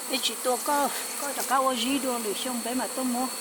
Peb tsis tua koj, koj rov qab ua zib dua lwm xyoo peb mam tuaj muab.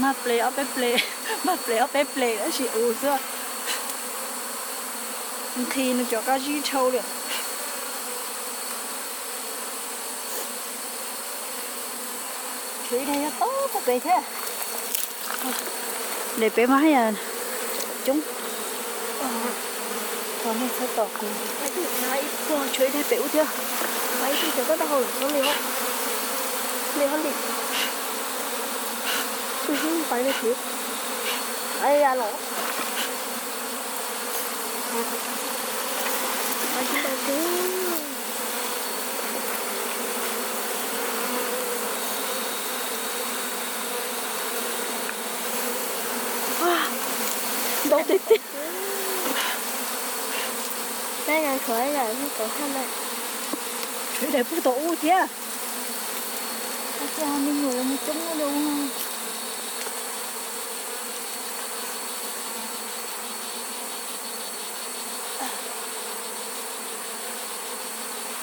Mag ple ob peb ple, mag ple ob peb ple tab sis us xwb. Nqhis nws cov qab zib dhau li. Tshuav ib daim yog tau puag pem thiab. Daim pem mas haj yam coob. Thov nej txhob tos kuv. Tshuav ib daim pem ub thiab. Ntau tiag tiag. Tshuav daim puag tom ub thiab. Ua cas me nyuam los mus coob ua luaj.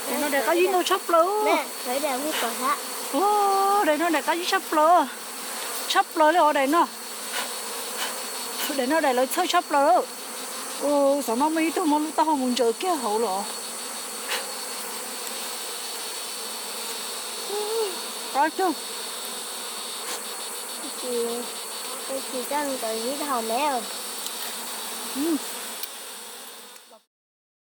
Daim no daim qab zib ntau tshaj plaws. Ua, daim no daim qab zib tshaj plaws. Tshaj plaws li os daim no. Daim no daim lawv txhawj tshaj plaws. Ua, xyov no muaj ib tug muab lub taub hau mus ntsaws kiag hauv los. Qab tug.